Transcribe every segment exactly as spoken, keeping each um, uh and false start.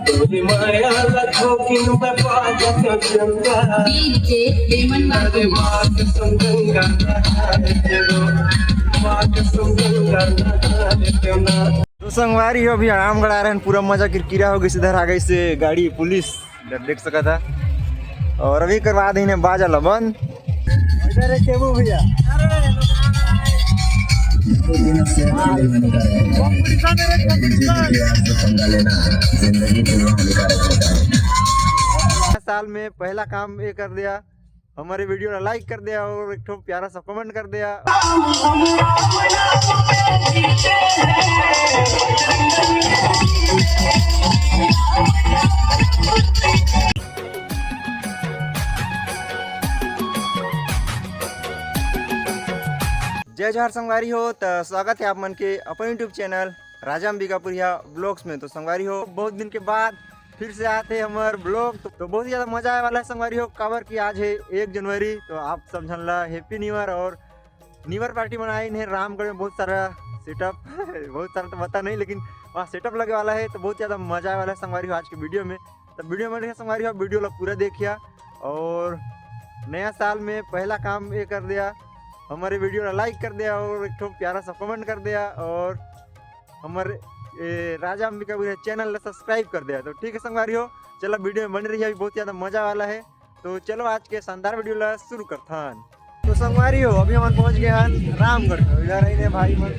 तोरी माया ला थोकिन मैं पागल चंदा। डीजे लेमन बाबू। माँ कसम गंगा नहा लेते हो, माँ कसम गंगा नहा लेते हो ना। तो संगवारी हो, अभी आरामगढ़ आ रहे हैं, पूरा मजा किरकिरा हो गई। इधर आ गई से गाड़ी पुलिस, इधर देख सकता था। और अभी करवा देने बाजा ला बंद। इधर है केबू भैया। साल में पहला काम ये कर दिया, हमारे वीडियो ला लाइक कर दिया और एक ठो प्यारा सा कमेंट कर दिया। जय जोहार संगवारी हो, त स्वागत है आप मन के अपन YouTube चैनल राजा अंबिकापुरिया ब्लॉग्स में। तो संगवारी हो, बहुत दिन के बाद फिर से आते हमार ब्लॉग, तो, तो बहुत ही ज़्यादा मजा आए वाला है संगवारी हो, काबर कि आज है एक जनवरी, तो आप सब झन ला हैप्पी न्यू ईयर और न्यू ईयर पार्टी मनाए इन्हें रामगढ़ में बहुत सारा सेटअप बहुत सारा तो पता नहीं, लेकिन वहाँ सेटअप लगे वाला है, तो बहुत ज़्यादा मजा आए वाला है संगवारी हो आज के वीडियो में। तो वीडियो में संगवारी हो, वीडियो ला पूरा देखिया और नया साल में पहला काम ये कर दिया, हमारे वीडियो ला लाइक कर दिया और एक ठो प्यारा सा कमेंट कर दिया और हमारे ए, राजा अंबिकापुरिया चैनल ला सब्सक्राइब कर दिया। तो ठीक है संगवारी हो, चलो वीडियो में बने रहिए, अभी बहुत ज़्यादा मजा वाला है। तो चलो आज के शानदार वीडियो ला शुरू करथन। तो संगवारी हो, अभी हमन पहुंच गए हैं रामगढ़ में। इधर आई ने भाई मन।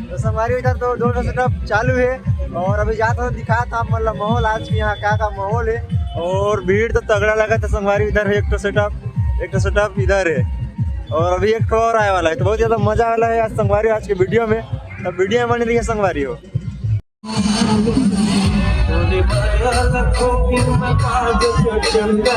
तो संगवारी हो, इधर तो दो ठो सेटअप चालू है और अभी जात हो दिखात हो आप मन ला माहौल आज के यहाँ का का माहौल है। और भीड़ तो तगड़ा लगा था संगवारी, इधर है एक ठो सेटअप, एक ठो सेटअप इधर है और अभी एक ठो और आए वाला है। तो बहुत ज़्यादा मजा वाला है आज संगवारी हो आज के वीडियो में। तो वीडियो में बने रहिए संगवारी हो। तोरे माया ला थोकिन मैं पागल चंदा।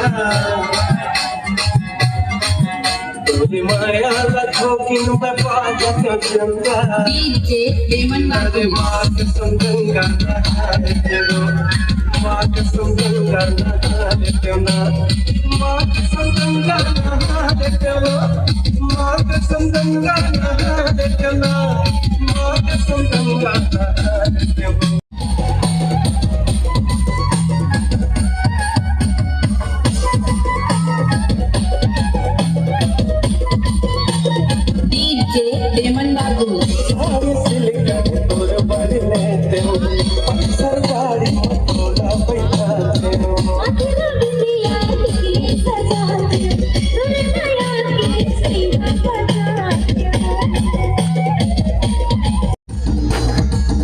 तोरे माया ला थोकिन मैं पागल चंदा। डीजे लेमन बाबू। माँ कसम गंगा नहा लेते हो, माँ कसम गंगा नहा लेते हो ना, माँ कसम गंगा नहा लेते हो, माँ कसम गंगा नहा लेते हो ना, माँ कसम गंगा नहा लेते हो। डीजे लेमन बाबू।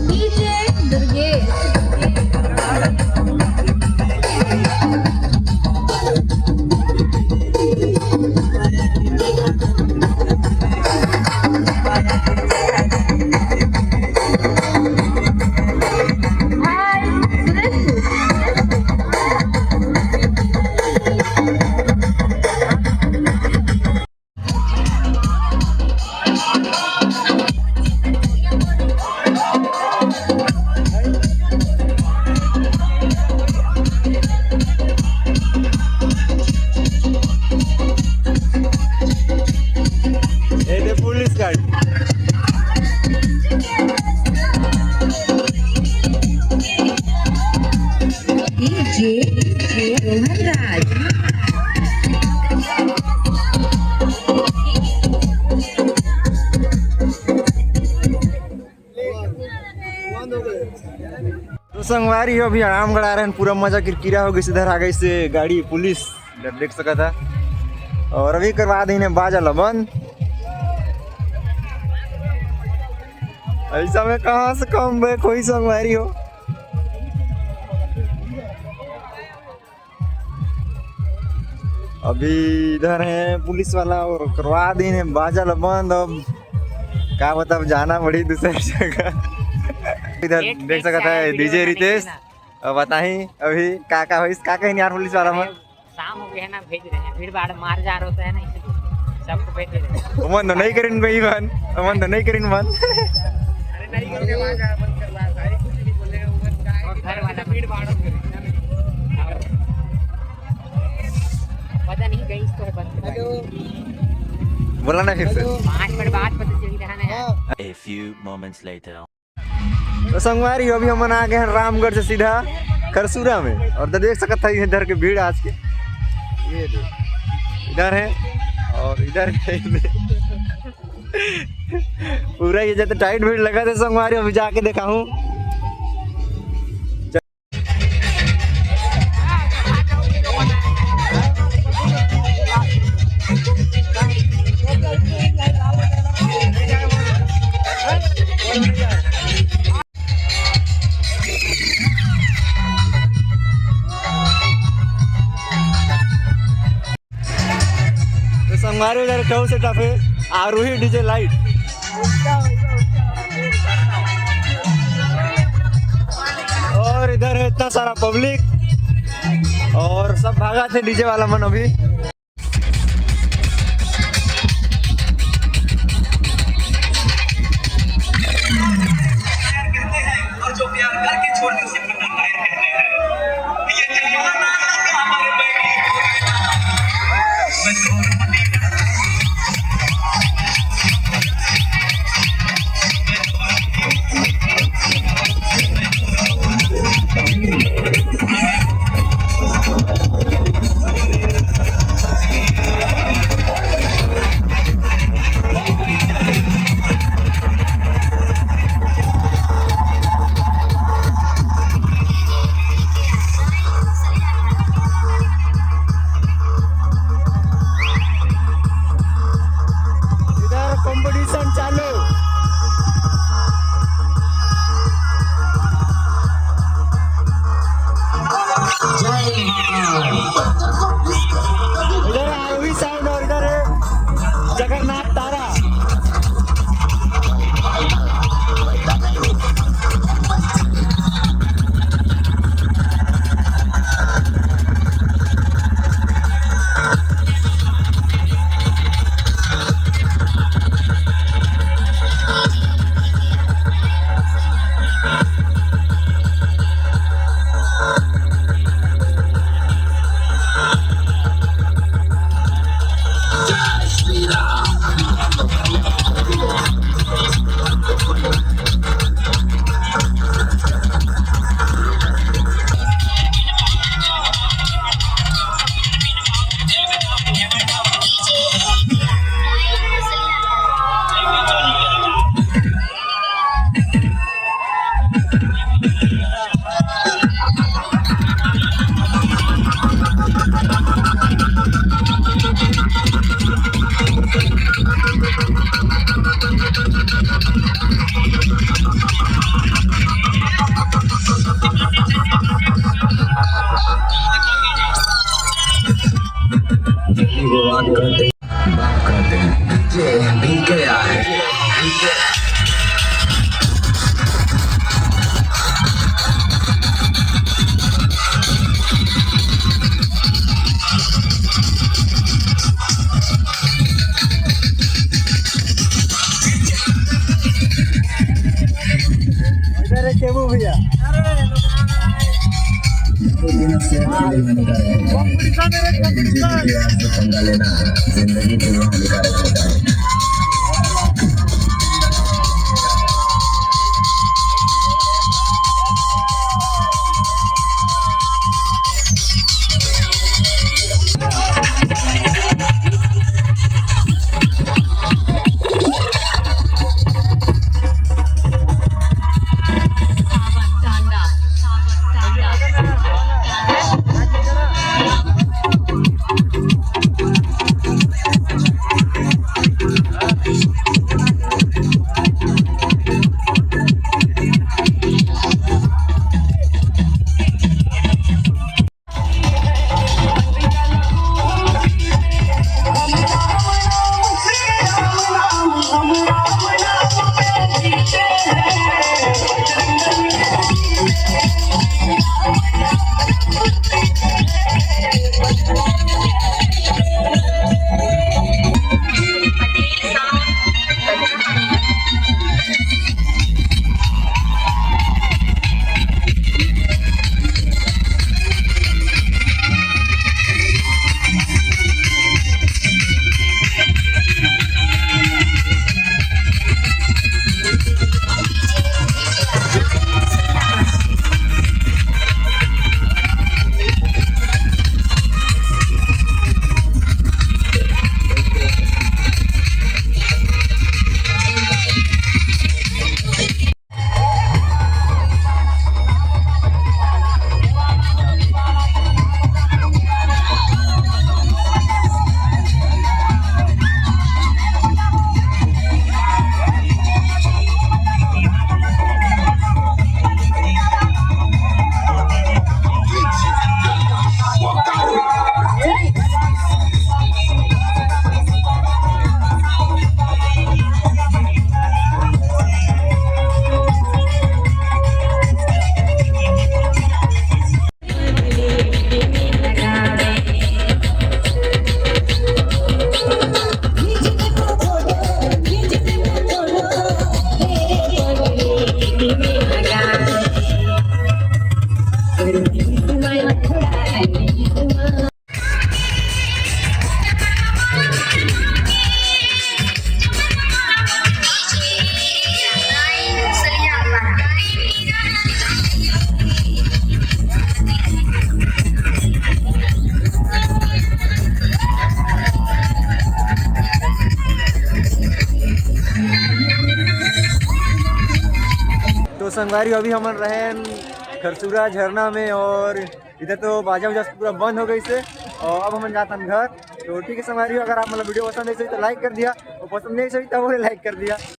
डीजे दुर्गेश। ये दे पुलिस गाड़ी। डीजे रोहन राज। तो संगवारी हो, अभी आरामगढ़ आ रहे हैं, पूरा मजा किरकिरा हो गई। इधर आ गई से गाड़ी पुलिस, इधर देख सकता था। और अभी करवा देने बाजा ला बंद। ऐसा में कहाँ से कम बैक होई संगवारी हो। अभी इधर है पुलिस वाला और करवा दिन है बाजा ला बंद। अब का बताब, जाना पड़ी दूसरी जगह। इधर देख सकता है डीजे रितेश। अब बताही अभी का का होइस, का कहीं यार पुलिस वाला मन। शाम हो गया है ना, भेज रहे हैं, भीड़ भाड़ मार जा रहा होता है ना, इसलिए सबको भेज रहे हैं। ओमन तो नहीं करिन भाई मन, ओमन तो नहीं करिन मन। अरे नहीं करके वहाँ जा, बंद करवा, सारी कुछ नहीं बोले, वो क्या है कि घर वाला भीड़ भाड़ हो गई। पता नहीं गई तो है बंद करवा। बोला ना फिर से। पाँच मिनट बाद पता चली रहा ना यार। A few moments later. तो संगवारी, अभी हमन आ गए हैं रामगढ़ से सीधा करसूरा में, और तो देख सकत है इधर के भीड़ आज के, ये दे, इधर है और इधर है। पूरा ये जब टाइट भीड़ लगा थे संगवारी, अभी जाके देखा हूँ। तो संगवारी, इधर टॉप से टॉप है आरोही डीजे लाइट। और इधर है इतना सारा पब्लिक, और सब भागा थे डीजे वाला मन अभी। इधर कंपटीशन चालू। इधर आरवी साउंड और इधर है जगन्नाथ तारा। जल्दी वो बात करते, बात करते हैं। ये बीके आ है। इधर है केबू भैया। संगवारी हो, अभी हमन रहेन खरसूरा झरना में और इधर तो बाजा उजा पूरा बंद हो गइसे और अब हमन जाथन घर। तो ठीक है संगवारी हो, अगर आप मन ला वीडियो पसंद आइस होही तो लाइक कर दिया और पसंद नहीं आइस होही तब लाइक कर दिया।